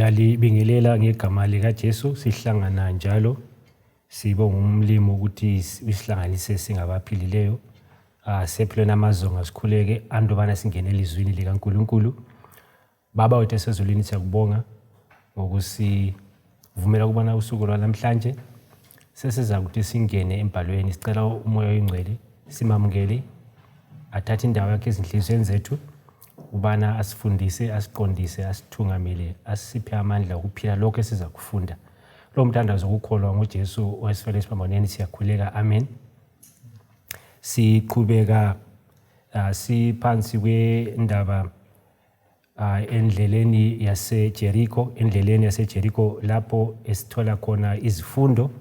Ngiyalibingelela ngegama likaJesu sihlangana njalo sibonga umlimi ukuthi usihlanganise singabaphilileyo. Ah sephilweni amazonga sikhuleke andubana singene elizwini likaNkuluNkulu. Baba wethu esezulwini siyakubonga ngokusivumela ukubona usuku lwanamhlanje. Sesiza ukuthi singene embhalweni sicela umoya oyingcwele simamukele athathe indawo yakhe ezinhliziyweni zethu ubana asifundise asiqondise asithungamele asiphe amandla okuphila lokho esiza kufunda. Lo mthandazo ukukholwa ngoJesu owesifela esiphambanweni siyakhuleka amen. Siqhubeka uh, siphansi kwendaba uh, endleleni yaseJeriko endleleni yaseJeriko lapho esithola khona izifundo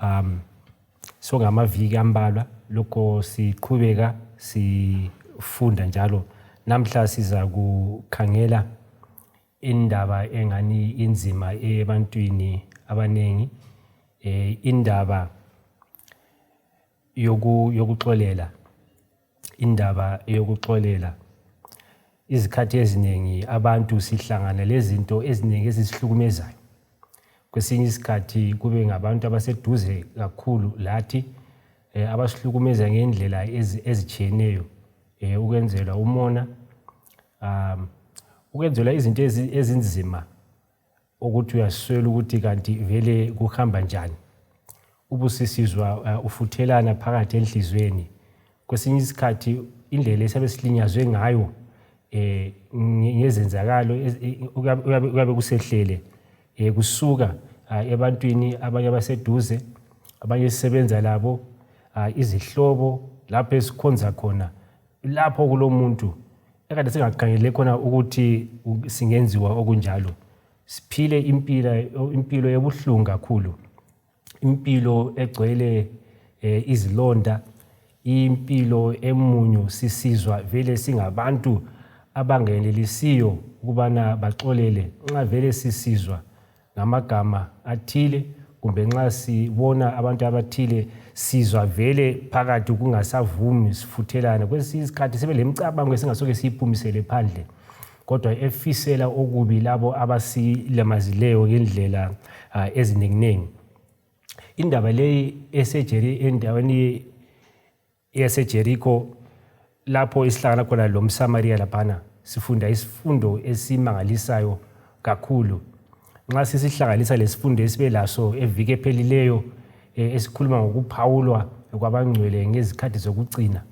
um so ngamaviki ambalwa lokho siqhubeka sifunda njalo namhla siza kukhangela indaba engani inzima ebantwini abaningi eh indaba yoku yokuxolela indaba yokuxolela izikhathi eziningi abantu sihlangana lezinto eziningi ezisihlukumezayo kwesinye isikhathi kube ngabantu abaseduze kakhulu lathi eh, abasihlukumeza ngendlela ezitshiyeneyo eh, ukwenzelwa umona um ukwenzelwa izinto ezinzima ukuthi uyaswela ukuthi kanti vele kuhamba njani ubusisizwa uh, ufuthelana phakathi enhlizweni kwesinye isikhathi indlela esabe silinyazwe ngayo eh ngezenzakalo kuyabe kusehlele eh kusuka ah, ebantwini abanye abaseduze abanye esisebenza labo ah, izihlobo lapho esikhonza khona lapho kulomuntu ekade singakhangele khona ukuthi singenziwa okunjalo siphile impilo impilo ebuhlungu kakhulu impilo egcwele eh, izilonda impilo emunyu sisizwa vele singabantu abangenelisiyo ukubana baxolele nxa vele sisizwa ngamagama athile kumbe nxa sibona abantu abathile sizwa vele phakathi kungasavumi sifuthelane kwesinye isikhathi sibe lemicabango esingasoke siyiphumisele phandle kodwa efisela okubi labo abasilemazeleyo ngendlela uh, ezininginingi indaba leyi esejeri endaweni yaseJeriko lapho esihlangana khona lo mSamariya laphana sifunda isifundo esimangalisayo kakhulu nxa sisihlanganisa lesifundo esibe laso eviki ephelileyo eh, esikhuluma ngokuphawulwa kwabangcwele ngezikhathi zokugcina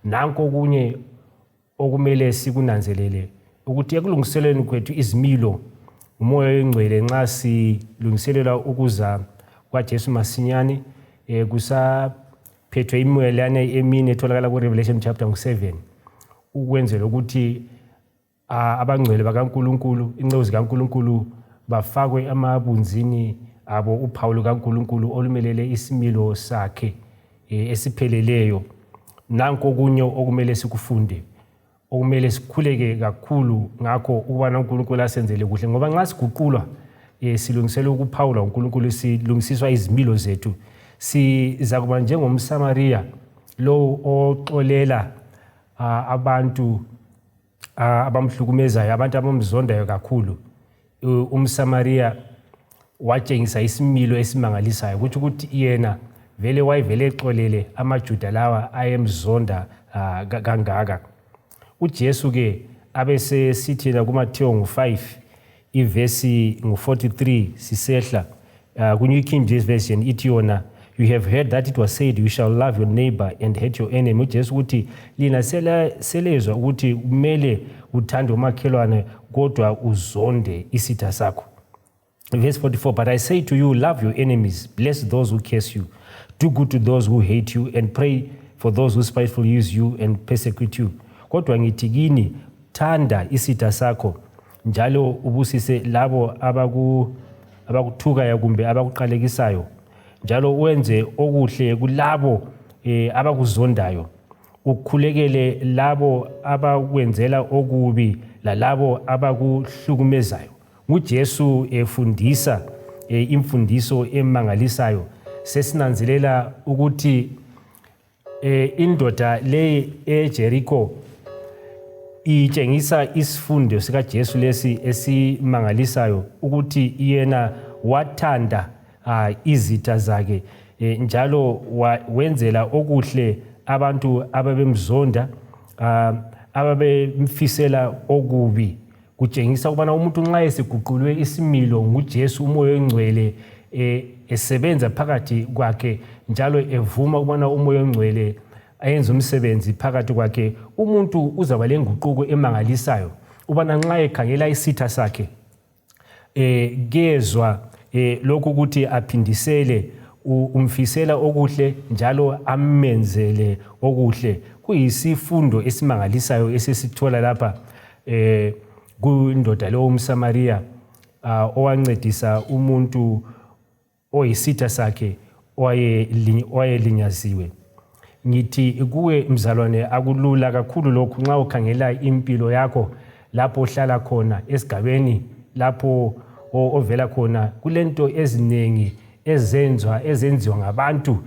nanko okunye okumele sikunanzelele ukuthi ekulungiseleni kwethu izimilo umoya oyingcwele nxa silungiselela ukuza kwaJesu masinyane eh, kusaphethwe imimoya leyana emine etholakala ku-Revelation chapter ngu-7 ukwenzela ukuthi abangcwele bakaNkulunkulu inceku zikaNkulunkulu bafakwe emabunzini abo uphawu lukaNkulunkulu olumelele isimilo sakhe eh, esipheleleyo nanko okunye okumele sikufunde okumele sikhuleke kakhulu ngakho ukubana uNkulunkulu asenzele kuhle ngoba nxa siguqulwa eh, silungiselwa ukuphawulwa uNkulunkulu silungisiswa izimilo zethu sizakuba njengomSamariya lowo oxolela abantu abamhlukumezayo abantu abamzondayo kakhulu umSamariya watshengisa isimilo esimangalisayo kutsho ukuthi yena vele wayevele exolele amaJuda lawa ayemzonda kangaka uJesu ke abesesithi yena kuMathewu ngu-5 ivesi ngu-43 sisehla uh, ku-New King James Version ithi yona you have heard that it was said you shall love your neighbor and hate your enemy uJesu ukuthi lina selezwa ukuthi kumele uthande umakhelwane kodwa uzonde isitha sakho verse 44 but I say to you love your enemies bless those who curse you do good to those who hate you and pray for those who spitefully use you and persecute you kodwa ngithi kini thanda isitha sakho njalo ubusise labo abaku abakuthukayo kumbe abakuqalekisayo njalo wenze okuhle kulabo eh, abakuzondayo ukhulekele labo abakwenzela okubi lalabo abakuhlukumezayo nguJesu efundisa eh, imfundiso emangalisayo sesinanzelela ukuthi eh, indoda le eJericho Itshengisa isifundo sikaJesu lesi esimangalisayo ukuthi yena wathanda izitha zakhe njalo wenzela okuhle abantu ababemzonda, ababemfisela okubi. Kutshengisa ukubana umuntu nxa esiguqulwe isimilo nguJesu, uMoya oNgcwele esebenza phakathi kwakhe njalo evuma ukubana uMoya oNgcwele ayenze umsebenzi phakathi kwakhe, umuntu uzaba lenguquko emangalisayo ubana nxa ekhangela isitha sakhe kezwa lokhu ukuthi aphindisele, umfisela okuhle njalo amenzele okuhle. Kuyisifundo esimangalisayo esisithola lapha kundoda lowo umSamariya owancedisa umuntu oyisitha sakhe owayelinyaziwe. Ngithi kuwe mzalwane, akulula kakhulu lokhu nxa ukhangela impilo yakho lapho ohlala khona, esigabeni lapho ovela khona. Kulento eziningi ezenziwa ngabantu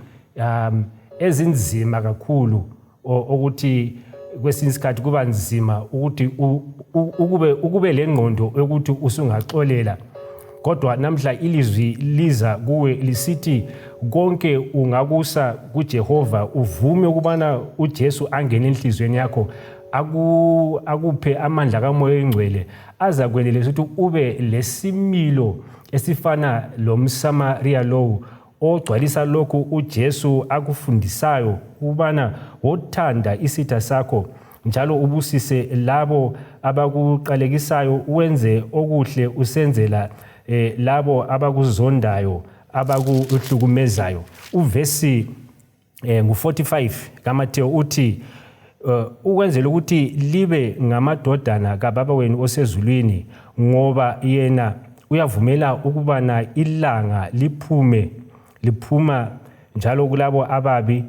ezinzima kakhulu, ukuthi kwesinye isikhathi kuba nzima ukuthi ukube lengqondo yokuthi usungaxolela. Kodwa namhla ilizwi liza kuwe lisithi konke ungakusa kuJehova, uvume ukubana uJesu angene enhliziyweni yakho, akuphe amandla kaMoya oNgcwele azakwenelisa ukuthi ube lesimilo esifana lomSamariya lowu ogcwalisa lokhu uJesu akufundisayo ukubana wothanda isitha sakho njalo ubusise labo abakuqalekisayo, wenze okuhle usenzela labo abakuzondayo, abakuhlukumezayo. Uvesi ngu-45 kaMathewu uthi ukwenzela ukuthi libe ngamadodana kaBaba wenu osezulwini, ngoba yena uyavumela ukubana ilanga liphume liphuma njalo kulabo ababi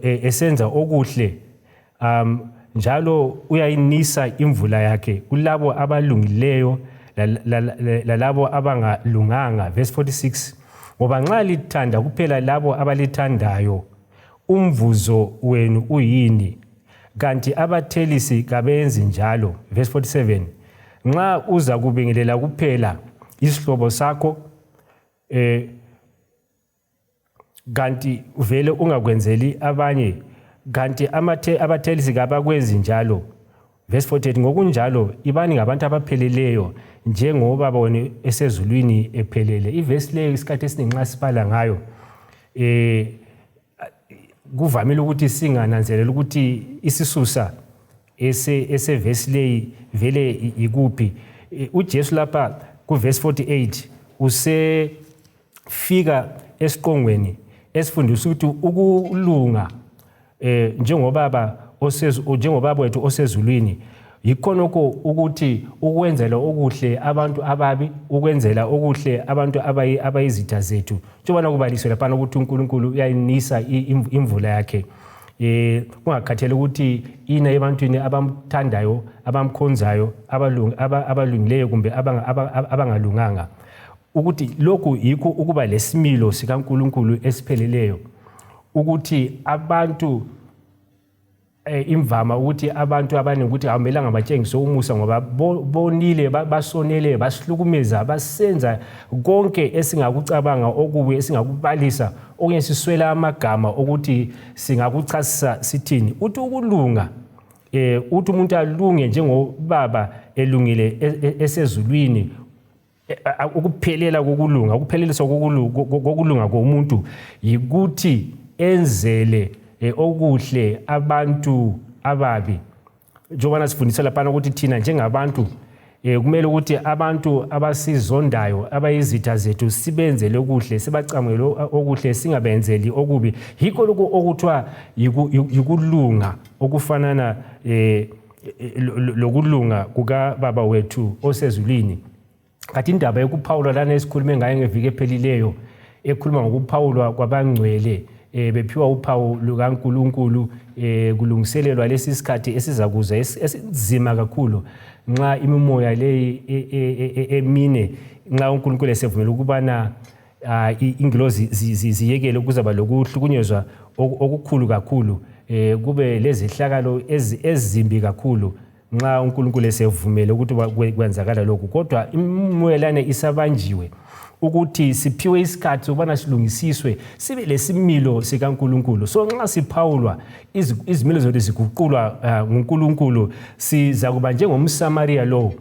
esenza okuhle, njalo uyayinisa imvula yakhe kulabo abalungileyo lalabo abangalunganga. Verse 46, ngoba nxa lithanda kuphela labo abalithandayo, umvuzo wenu uyini? Kanti abathelisi kabenzi njalo? Verse 47, nxa uza kubingelela kuphela isihlobo sakho, kanti vele ungakwenzeli abanye, kanti abathelisi kabakwenzi njalo? Verse 48, ngokunjalo ibani ngabantu abapheleleyo njengoba bona esezulwini ephelele. Ivesi leyo isikhathi esiningi nxa sibala ngayo kuvamile ukuthi singananzelela ukuthi isisusa esevesi leyi vele yikuphi. UJesu lapha kuvesi 48 usefika esiqongweni esifundisa ukuthi ukulunga njengobaba njengobaba wethu osezulwini yikhonokho ukuthi ukwenzela okuhle abantu ababi, ukwenzela okuhle abantu abayizitha zethu, njengoba kubaliswe laphana ukuthi uNkulunkulu uyayinisa imvula yakhe kungakhathele ukuthi ina ebantwini abamthandayo, abamkhonzayo, abalungileyo kumbe abangalunganga. Ukuthi lokhu yikho ukuba lesimilo sikaNkulunkulu esipheleleyo, ukuthi abantu imvama ukuthi abantu abaningi ukuthi akumelanga batshengise umusa ngoba bonile, basonele, basihlukumeza, basenza konke esingakucabanga okubi, esingakubalisa, okunye siswela amagama ukuthi singakuchasisa sithini. Uthi ukulunga uthi umuntu alunge njengobaba elungile esezulwini. Ukuphelela kokulunga, ukupheleliswa kokulunga komuntu yikuthi enzele okuhle abantu ababi. Njengoba sifundisa laphana ukuthi thina njengabantu kumele ukuthi abantu abasizondayo, abayizitha zethu, sibenzele okuhle, sibacamele okuhle, singabenzeli okubi. Yikho lokhu okuthiwa yikulunga okufanana lokulunga kukababa wethu osezulwini. Kanti indaba yokuphawulwa lana esikhulume ngayo ngeviki ephelileyo, ekhuluma ngokuphawulwa kwabangcwele bephiwa uphawu lukaNkulunkulu, kulungiselelwa lesi sikhathi esizakuza esinzima kakhulu, nxa imimoya leyi emine, nxa uNkulunkulu esevumela ukubana ingilozi ziyekele, kuzaba lokuhlukunyezwa okukhulu kakhulu, kube lezehlakalo ezimbi kakhulu. Nxa uNkulunkulu esevumele ukuthi kwenzakala lokhu, kodwa imimoya lana isabanjiwe ukuthi siphiwe isikhathi sokubana silungisiswe, sibe lesimilo sikaNkulunkulu. So nxa siphawulwa, izimilo zethu ziguqulwa nguNkulunkulu, siza kuba njengomSamariya lowo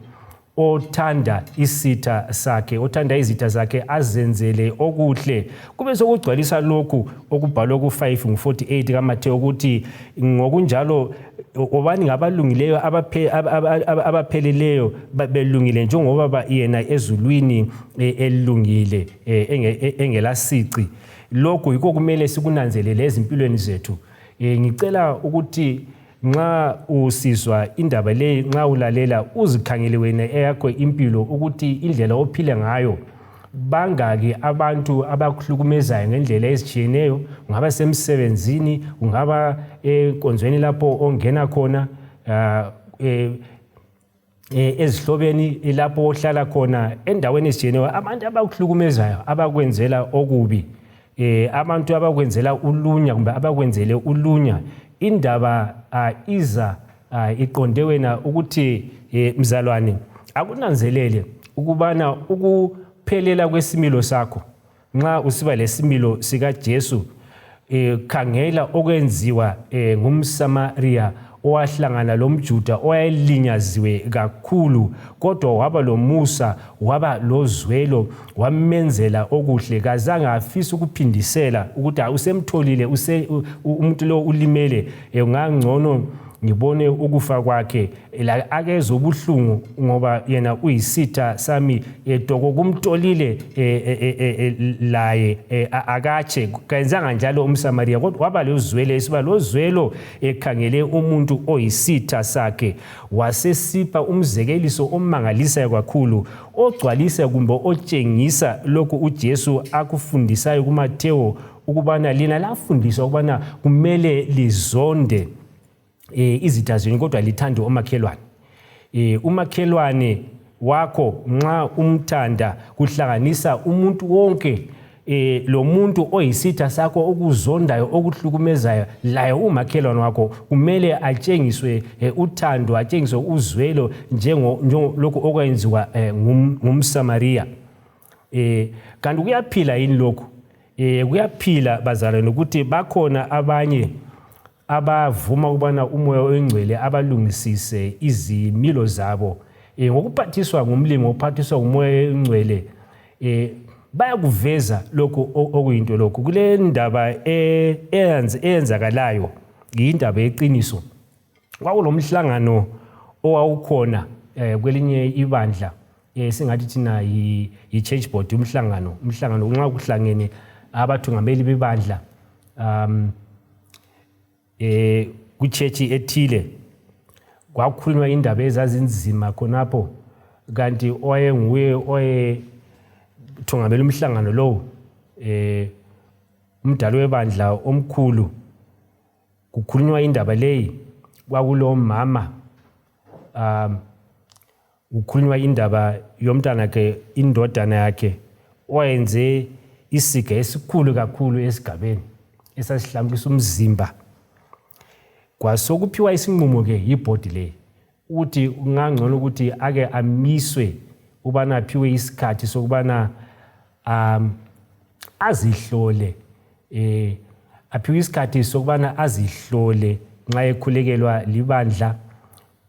othanda isitha sakhe, othanda izitha zakhe, azenzele okuhle. Kube sokugcwalisa lokhu okubhalwe ku-5 ngu-48 kaMathewu ukuthi ngokunjalo obani ngabalungileyo abapheleleyo, belungile njengoba yena ezulwini elungile, engelasici. Lokhu yikho kumele sikunanzelele ezimpilweni zethu. Ngicela ukuthi nxa usizwa indaba le, nxa ulalela, uzikhangele wena eyakho impilo, ukuthi indlela ophile ngayo, bangaki abantu abakuhlukumezayo ngendlela ezitshiyeneyo, kungaba semsebenzini, kungaba enkonzweni lapho ongena khona, ezihlobeni lapho ohlala khona, endaweni ezitshiyeneyo, abantu abakuhlukumezayo, abakwenzela okubi, abantu abakwenzela ulunya kumbe abakwenzele ulunya. Indaba iza iqonde wena ukuthi mzalwane, akunanzelele ukubana ukuphelela kwesimilo sakho, nxa usiba lesimilo sikaJesu, khangela okwenziwa ngumSamariya owahlangana lomJuda owayelinyaziwe kakhulu, kodwa waba lomusa, waba lozwelo, wamenzela okuhle. Kazange afise ukuphindisela ukuthi usemtholile umuntu lo ulimele, ngangcono ngibone ukufa kwakhe, la akezwe ubuhlungu ngoba yena uyisitha sami, doko kumtolile laye akatshe. Kayenzanga njalo umSamariya, kodwa waba lozwelo, esiba lozwelo ekhangele umuntu oyisitha sakhe. Wasesipha umzekeliso omangalisayo kakhulu ogcwalisa kumbe otshengisa lokhu uJesu akufundisayo kuMathewu, ukubana lina lafundiswa ukubana kumele lizonde izitha zenu kodwa lithande omakhelwane. Umakhelwane wakho nxa umthanda kuhlanganisa umuntu wonke, lo muntu oyisitha sakho, okuzondayo, okuhlukumezayo, laye umakhelwane wakho kumele atshengiswe uthando, atshengiswe uzwelo njengo lokhu okwenziwa ngumSamariya. Kanti kuyaphila yini lokhu? Kuyaphila bazalwane, ukuthi bakhona abanye abavuma ukubana uMoya oNgcwele abalungisise izimilo zabo ngokuphathiswa ngumlimi, ngokuphathiswa nguMoya oNgcwele, bayakuveza lokhu okuyinto lokhu. Kule ndaba eyenzakalayo, yindaba yeqiniso. Kwakulomhlangano owawukhona kwelinye ibandla, singathi thina yi-church board. Umhlangano nxa kuhlangene abathungameli bebandla ku-church ethile, kwakhulunywa indaba ezazinzima khonapho. Kanti owayenguye owayethungamela umhlangano lowo, umdala webandla omkhulu, kukhulunywa indaba leyi, kwakulomama, kukhulunywa indaba yomntanakhe, indodana yakhe owayenze isiga esikhulu kakhulu esigabeni esasihlamukisa umzimba. Kwasokuphiwa isinqumo-ke yibhodi leyi ukuthi kungangcono ukuthi ake amiswe, ubana aphiwe isikhathi sokubana azihlole, aphiwe isikhathi sokubana azihlole nxa ekhulekelwa libandla,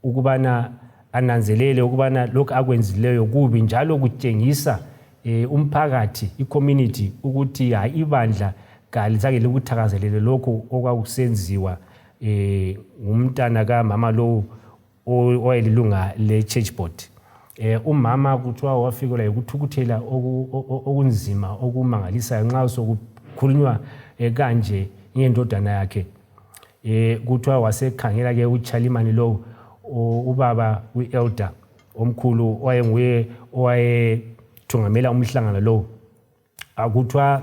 ukubana ananzelele ukubana lokhu akwenzileyo kubi, njalo kutshengisa umphakathi, i-community, ukuthi hayi, ibandla kalizange likuthakazelele lokhu okwakusenziwa ngumntana kamama lowu owayelilunga le-church board. Umama kuthiwa wafikelwa yikuthukuthela okunzima okumangalisayo nxa sokukhulunywa kanje ngendodana yakhe. Kuthiwa wasekhangela ke uchairman lowo, ubaba u-elder omkhulu owayenguye owayethungamela umhlangano lowo. Akuthiwa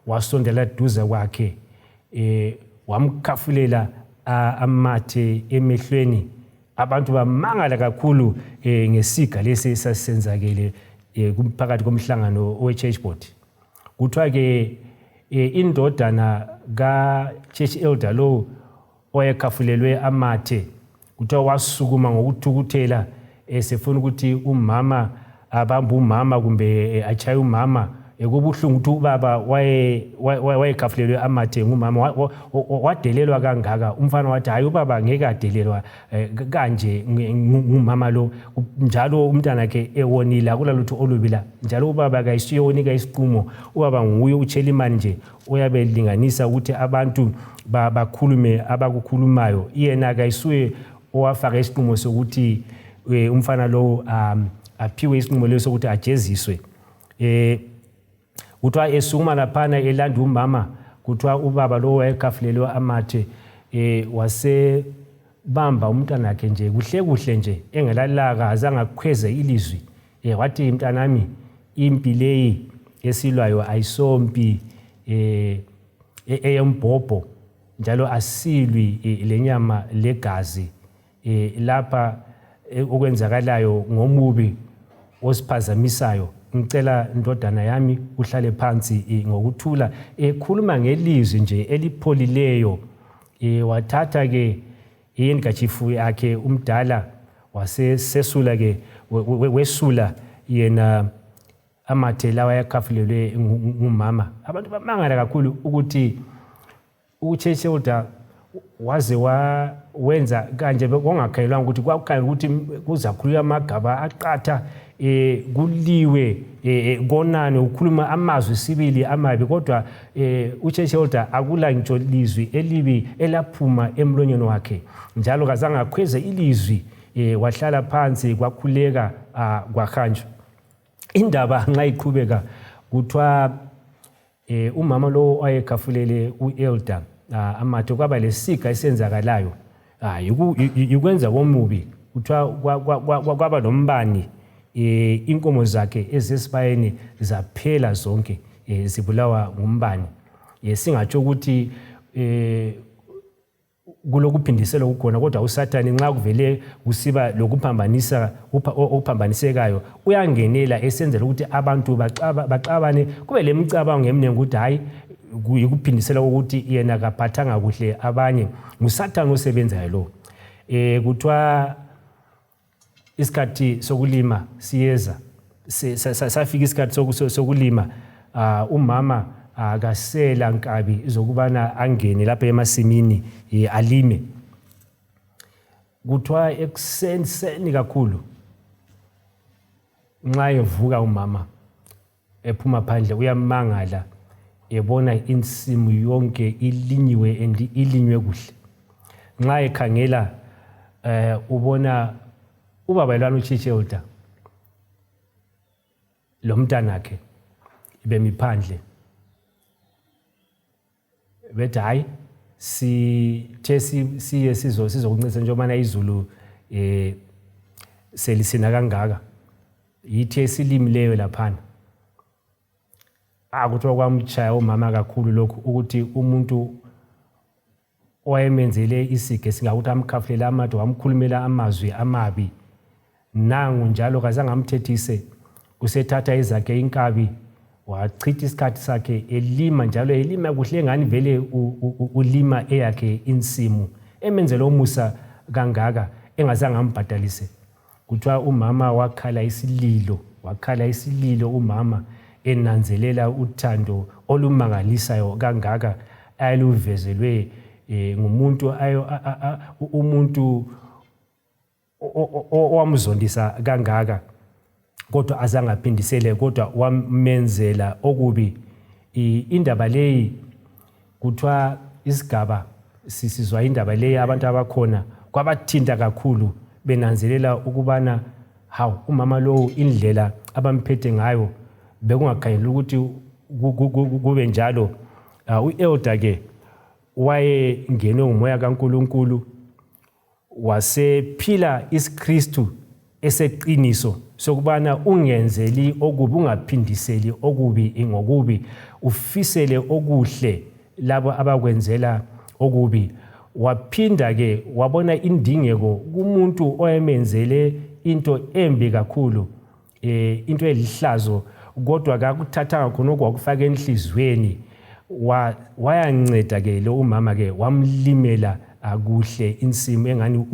wasondela duze kwakhe, wamkhafulela amathe emehlweni. Abantu bamangala kakhulu ngesiga lesi esasenzakele phakathi komhlangano we-church board. Kuthiwa ke indodana ka-church elder lowo owayekhafulelwe amathe Kuthiwa wasukuma ngokuthukuthela esefuna ukuthi umama abambe umama kumbe atshaye umama. Kubuhlungu ukuthi ubaba wayekhafulelwe amathe ngumama, wadelelwa kangaka. Umfana wathi hayi, ubaba ngeke adelelwa kanje ngumama lo, njalo umntanakhe ewonile, akulalutho olubi la, njalo ubaba kayisuye onika isiqumo, ubaba nguye utshelimani nje oyabe elinganisa ukuthi abantu bakhulume abakukhulumayo. Yena kayisuye owafaka isinqumo sokuthi umfana lo aphiwe isinqumo leso sokuthi ajeziswe. Kuthiwa esukuma laphana elanda umama, kuthiwa ubaba lo wayekhafulelwe amathe wasebamba umntanakhe nje kuhle kuhle nje engelalaka, azange akhweze ilizwi. Wathi, mntanami, impi leyi esilwayo ayisompi eyembhobho, njalo asilwi lenyama legazi. Lapha okwenzakalayo ngomubi osiphazamisayo. Ngicela ndodana yami uhlale phansi ngokuthula. Ekhuluma ngelizwi nje elipholileyo. Wathatha ke ihandkerchief yakhe umdala, wasesesula ke, wesula yena amathe lawa ayakhafulelwe ngumama. Abantu bamangala kakhulu ukuthi uChurch Elder waze wenza kanje, bekungakhangelwanga ukuthi kwakukhangela ukuthi kuzakhulunywa amagaba aqatha, kuliwe, konane ukhuluma amazwi sibili amabi, kodwa uChurch Elder akula ngitsho lizwi elibi elaphuma emlonyeni wakhe, njalo kazange akhweze ilizwi. Wahlala phansi, kwakhuleka, kwahanjwa. Indaba nxa iqhubeka, kuthiwa umama lo wayekhafulele u-elder amathe, kwaba lesiga esenzakalayo. Yikwenza komubi. Kuthiwa kwaba lombani, inkomo zakhe ezesibayeni zaphela zonke, zibulawa ngumbani. Singatsho ukuthi kulokuphindisela okukhona, kodwa uSathane nxa kuvele kusiba lokuphambanisa okuphambanisekayo uyangenela esenzela ukuthi abantu baxabane, kube lemicabango eminingi ukuthi hayi, yikuphindisela kokuthi yena kaphathanga kuhle abanye. NguSathane osebenzayo lo. Kuthiwa isikhathi sokulima siyeza, safika isikhathi sokulima, umama akasela nkabi zokubana angene lapha emasimini alime. Kuthiwa ekuseni seni kakhulu nxa evuka umama ephuma phandle, uyamangala ebona insimu yonke ilinyiwe and ilinywe kuhle. Nxa ekhangela ubona ubaba lwana uChurch Elder lomntanakhe bemi phandle, bethi hayi, sithe siye sizokuncedisa njengobana izulu selisina kangaka, yithi esilimileyo laphana. Kuthiwa kwamtshaya umama kakhulu lokhu, ukuthi umuntu owayemenzele isiga esingakuthi amkhafulele amathe, wamkhulumela amazwi amabi, nangu njalo kazange amthethise, usethatha ezakhe inkabi wachitha isikhathi sakhe elima, njalo elima kuhle engani vele ulima eyakhe insimu, emenzele umusa kangaka engazange ambhadalise. Kuthiwa umama wakhala isililo, wakhala isililo umama enanzelela uthando olumangalisayo kangaka ayeluvezelwe ngumuntu umuntu owamzondisa kangaka, kodwa azange aphindisele, kodwa wamenzela okubi. Indaba leyi kuthiwa isigaba sisizwa indaba leyi, abantu abakhona kwabathinta kakhulu, benanzelela ukubana hawu, umama lowu indlela abamphethe ngayo bekungakhangeleli ukuthi kube njalo. U-elder ke wayengenwe ngumoya kaNkulunkulu, wasephila isiKristu eseqiniso sokubana ungenzeli okubi, ungaphindiseli okubi ngokubi, ufisele okuhle labo abakwenzela okubi. Waphinda ke wabona indingeko kumuntu owayemenzele into embi kakhulu, into elihlazo, kodwa kakuthathanga khonokho wakufaka enhliziyweni. Wayanceda ke lo umama ke, wamlimela. kuhle insimu engani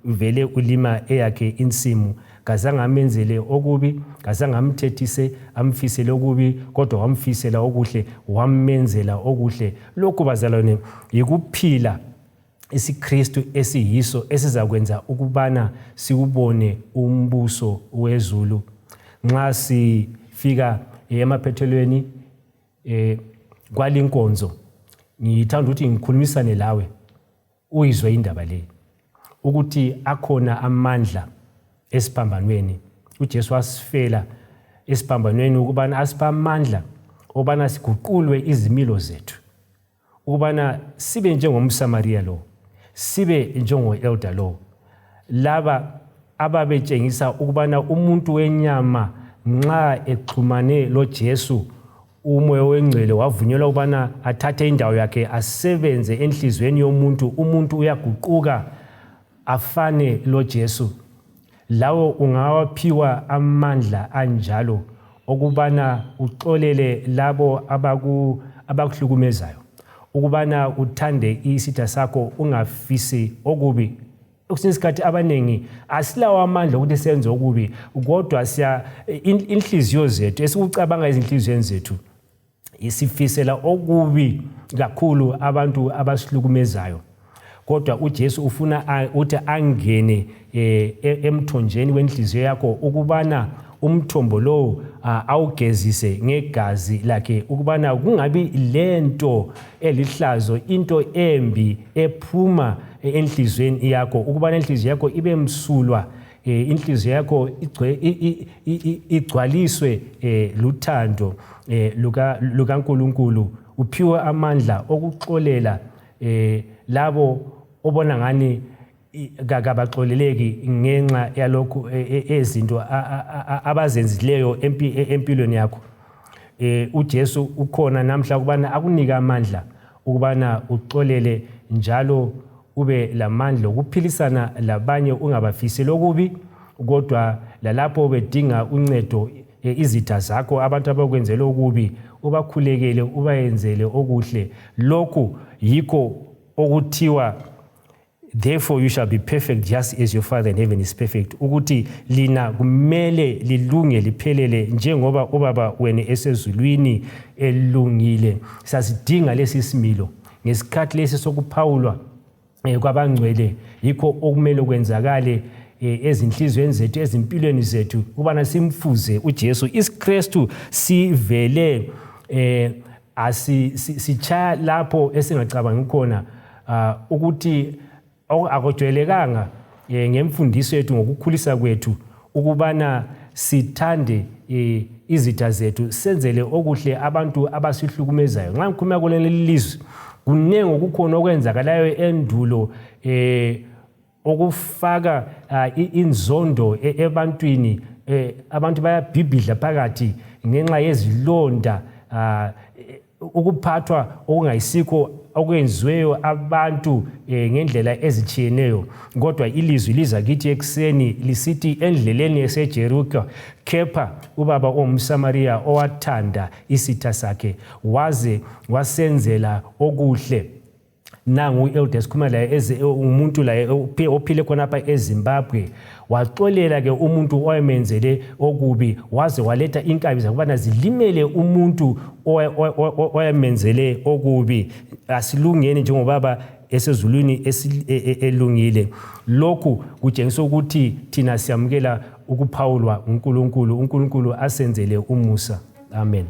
uvele ulima eyakhe insimu. Kazange amenzele okubi, kazange amthethise amfisele okubi, kodwa wamfisela okuhle, wamenzela okuhle. Lokhu bazalwane yikuphila isiKristu esiyiso esizakwenza ukubana siwubone umbuso wezulu. Nxa sifika emaphethelweni kwalinkonzo, ngithanda ukuthi ngikhulumisane lawe uyizwe indaba le, ukuthi akhona amandla esiphambanweni. UJesu wasifela esiphambanweni ukubana asiphe amandla obana siguqulwe izimilo zethu, ukubana sibe njengomSamariya lo, sibe njengo-elder lo, laba ababetshengisa ukubana umuntu wenyama nxa exhumane loJesu, umoya wengcwele wavunyelwa ukubana athathe indawo yakhe asebenze enhliziyweni yomuntu, umuntu uyaguquka afane loJesu. Lawo ungawaphiwa amandla anjalo okubana uxolele labo abakuhlukumezayo, ukubana uthande isitha sakho ungafisi okubi. Kwesinye isikhathi abaningi asilawo amandla okuthi senze okubi, kodwa siya inhliziyo zethu, esikucabanga ezinhliziyweni zethu, isifisela okubi kakhulu abantu abasihlukumezayo. Kodwa uJesu ufuna ukuthi angene emthonjeni wenhliziyo yakho, ukubana umthombo lowo awugezise ngegazi lakhe, ukubana kungabi lento elihlazo, into embi ephuma enhliziyweni yakho, ukubana inhliziyo yakho ibe msulwa, inhliziyo yakho igcwaliswe luthando lukaNkulunkulu, uphiwe amandla okuxolela labo obona ngani kabaxoleleki ngenxa yalokhu ezinto abazenzileyo empilweni yakho. UJesu ukhona namhla ukubana akunike amandla ukubana uxolele njalo ube lamandla okuphilisana labanye, ungabafiseli okubi, kodwa lalapho bedinga uncedo, izitha zakho, abantu abakwenzele okubi, ubakhulekele, ubayenzele okuhle. Lokhu yikho okuthiwa therefore you shall be perfect just as your Father in heaven is perfect, ukuthi lina kumele lilunge liphelele njengoba ubaba wenu esezulwini elungile. Sasidinga lesi similo ngesikhathi lesi sokuphawulwa kwabangcwele. Yikho okumele kwenzakale ezinhliziyweni zethu, ezimpilweni zethu, ukubana simfuze uJesu. IsiKristu sivele asichaya lapho esingacabangi khona, ukuthi akujwayelekanga ngemfundiso yethu, ngokukhulisa kwethu, ukubana sithande izitha zethu, senzele okuhle abantu abasihlukumezayo. Nxa ngikhuluma kuleli lizwe, kuningi okukhona okwenzakalayo endulo okufaka inzondo ebantwini. Abantu bayabhibhidla phakathi ngenxa yezilonda, ukuphathwa okungayisikho okwenziweyo abantu ngendlela ezitshiyeneyo. Kodwa ilizwi liza kithi ekuseni lisithi, endleleni eseJeriko kepha ubaba ongumSamariya owathanda isitha sakhe waze wasenzela okuhle. Nangu u-elder sikhuluma laye, umuntu laye ophile khonapha eZimbabwe, waxolela ke umuntu owayemenzele okubi, waze waletha inkabi zakubana zilimele umuntu owayemenzele okubi. Asilungeni njengobaba esezulwini elungile. Lokhu kutshengisa ukuthi thina siyamukela ukuphawulwa uNkulunkulu. uNkulunkulu asenzele umusa. Amen.